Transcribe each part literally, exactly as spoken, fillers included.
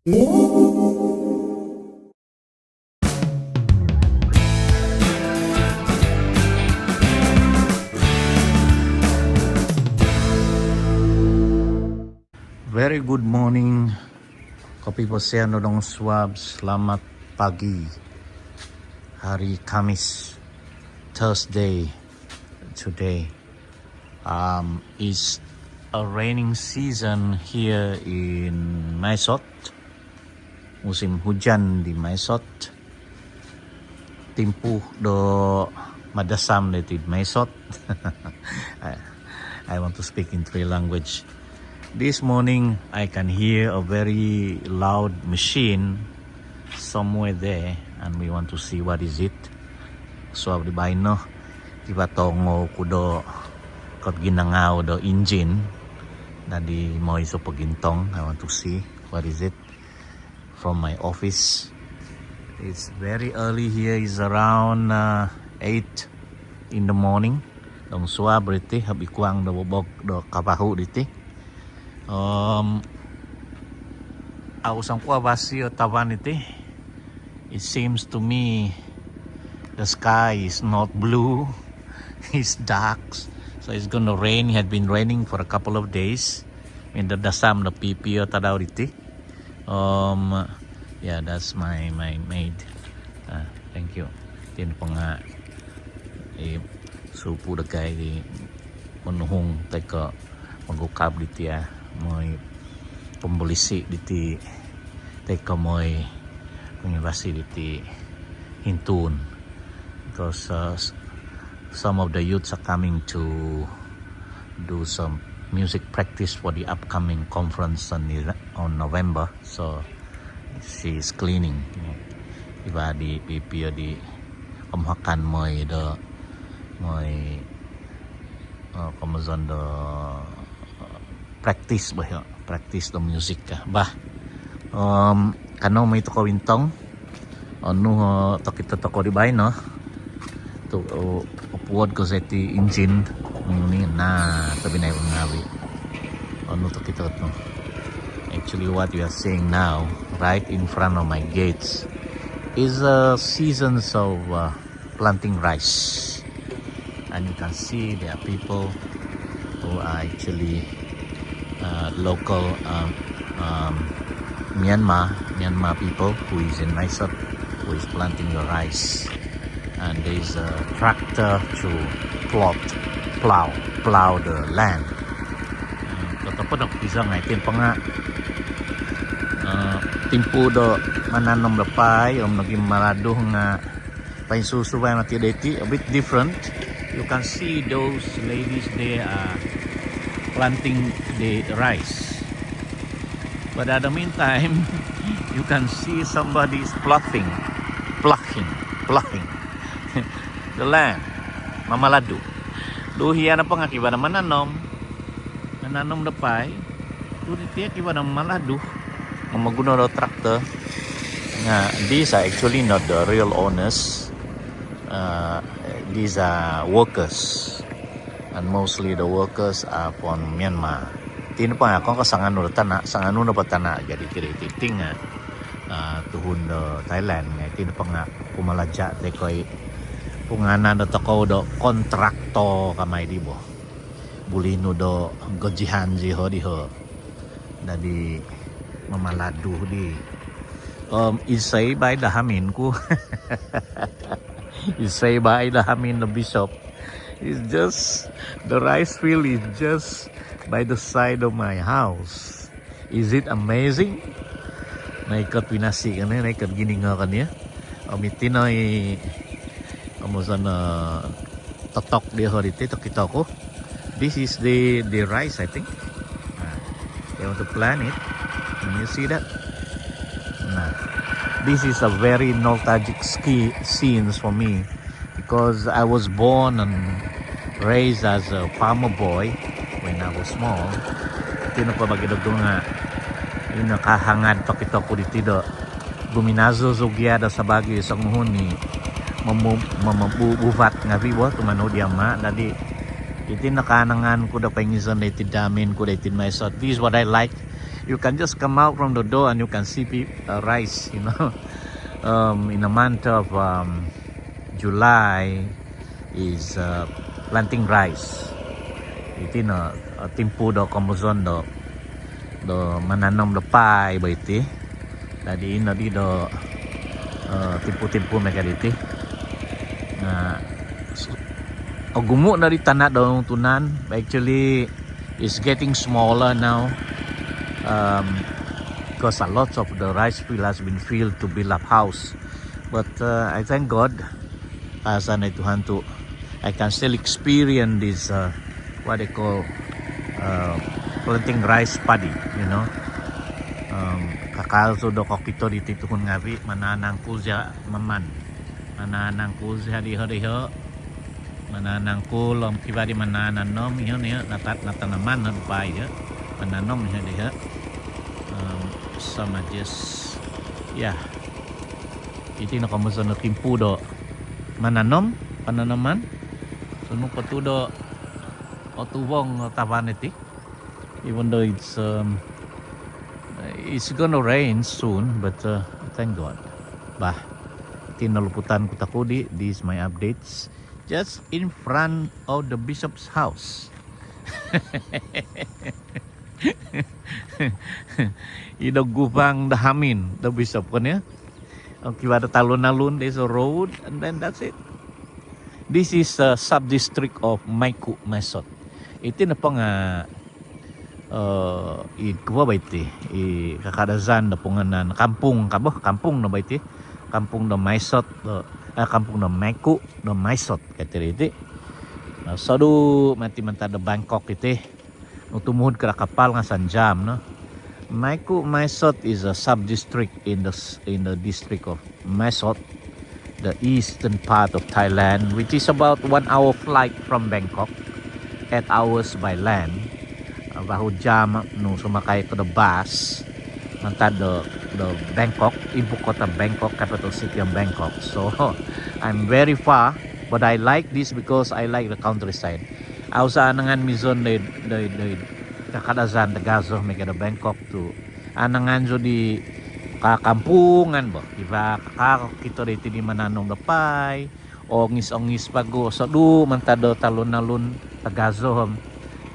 Very good morning, kopiposian do dong suab. Selamat pagi. Hari Kamis, Thursday today. Um, it's a raining season here in Mae Sot. Musim hujan di Mae Sot. Timpu do madasam diti id Mae Sot. I, I want to speak in three language. This morning, I can hear a very loud machine somewhere there, and we want to see what is it. So, di baino, kivaa tongo ku do kot ginangau do injin. Dadi mooi zou pogintong, I want to see what is it from my office. It's very early here. It's around, uh, eight in the morning. Dong suab diti, hobi kuang do bobog do kapahu diti. Um, au sangkua basi o tavan diti. It seems to me the sky is not blue. It's dark. So it's gonna rain. It had been raining for a couple of days. Mindo dasam do pipi o tadau diti. Um, yeah, that's my, my maid. Ah, thank you. Iti nopo nga i supu dagai di monuhung toi ko mogukab diti, ah, mooi pombolisi diti toi ko mooi pongibasi diti hintuun. Because, uh, s-, some of the youths are coming to do some music practice for the upcoming conference on the, on November. So she is cleaning. Iba di pipio di komuhakan mooi do, mooi, uh, komozon do, uh, practice bah, ya. Practice do music ka. Bah. Um, kanou mooi tokou intong. Onu, uh, tokito tokou di baino. Tu, uh, opuod ko siti injin. Ini, nah, tapi naik mengawi. Onu tokito tu. Actually, what you are seeing now, right in front of my gates, is a seasons of, uh, planting rice. And you can see there are people who are actually, uh, local, um, um, Myanmar, Myanmar people who is in Mae Sot, who is planting the rice. And there is a tractor to plot, plow, plow the land. Hmm, totopot do kizang ai tin panga, uh, timpu do mananom do paai om nogi maladu nga painsusubai mati diti, a bit different. You can see those ladies there are planting the rice. But at the meantime, you can see somebody is ploughing, ploughing, ploughing the land. Mamaladu. Duhia nopo nga kivaa do mananom. Mananom do paai. Tu diti kivaa do mamaladu. Momoguno do tractor. Nga, these are actually not the real owners. Uh, these are workers. And mostly the workers are from Myanmar. Iti nopo nga okon ko sanganu do tana, sanganu nopo tana jadi tiri titing nga, uh, tuhun do Thailand. Nga iti nopo nga pumalaja toi ko i pungaanan do tokou do kontraktor kamai di bo. Buli nu do gojihan ziho diho. Dadi mamaladu di. Um, isai bai do hamin ku. Isai bai do hamin do bishop. It's just, the rice field is just by the side of my house. Is it amazing? Naikot pinasi kan, naikot giningo kan ya. Om iti no i, om sana totok dia hari ti tokito ku. This is the, the rice, I think. Ah, they want to plant it. Can you see that? Nah, this is a very nostalgic ski scenes for me because I was born and raised as a farmer boy when I was small. Iti nopo bagi do tunga, ino kahangad tokito ku diti do guminazo zou gia do sabaagi songuhun i momu-, momobu-, buvat ngavi bo tumanud di ama. Dadi Iti no kaanangan ku do poingizon doiti id hamin ku doiti id Mae Sot. This is what I like. You can just come out from the door and you can see pe- uh, rice, you know. Um, in the month of um, July is uh, planting rice. Iti no uh, timpu do komozon do do mananom do paai bo iti. Dadi ino di do uh, timpu-timpu miaga diti. Nah, ogumu no di tana do tunaan. Actually, it's getting smaller now. Um, because a lot of the rice field has been filled to build up house. But uh, I thank God, pasal i Tuhan tu I can still experience this uh, what they call uh, planting rice paddy, you know. Um, kakal tu do kokito diti tuhun ngavi, mananangkul zia maman. Mananangkul zia diho-diho. Mananangkul om kiva di manananom iho-iho, natat natanaman hod paai iho. Mananom iho-iho. Um, some are just, yeah. Iti no komozon do timpu do mananom, pananaman. Sunu po tu do otuvong tavan iti. Even though it's um, it's gonna rain soon, but uh, thank God. Bah, iti no luputan ku takudi. This is my updates. Just in front of the bishop's house. Ido gubang do hamin do bishop kan ya. Kiva do talun-alun, there's a road and then that's it. This is a sub-district of Maiku, Mae Sot. Iti nopo nga uh, i kuo ba iti, i kakadazan do punganan kampung ka bo, kampung no ba iti. Kampung do Mae Sot do, uh, kampung do Maiku do Mae Sot kati iti. Uh, sodu mati mantad do Bangkok iti. Nung tumuhud kara kapal nga sanjam no. Maiku Mae Sot is a sub-district in the in the district of Mae Sot, the eastern part of Thailand, which is about one hour flight from Bangkok, eight hours by land. Vahu jam nu sumakai ko do bas mantad do do Bangkok, ibu kota Bangkok, capital city of Bangkok. So I'm very far, but I like this because I like the countryside. Au sa anangan mizon doid doid doid kakadazan tagazo miaga do Bangkok tu anangan zou di kakampungan bo. Kiva kakal kito doiti di mananom do paai, ongis-ongis vagu, sodu mantad do talun-alun tagazo om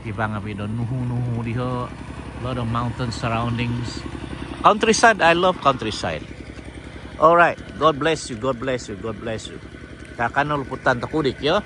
kiva ngavi do nuhu-nuhu diho. Lot of mountain surroundings. Countryside, I love countryside. Alright, God bless you, God bless you, God bless you. Kakano luputan takudi kio.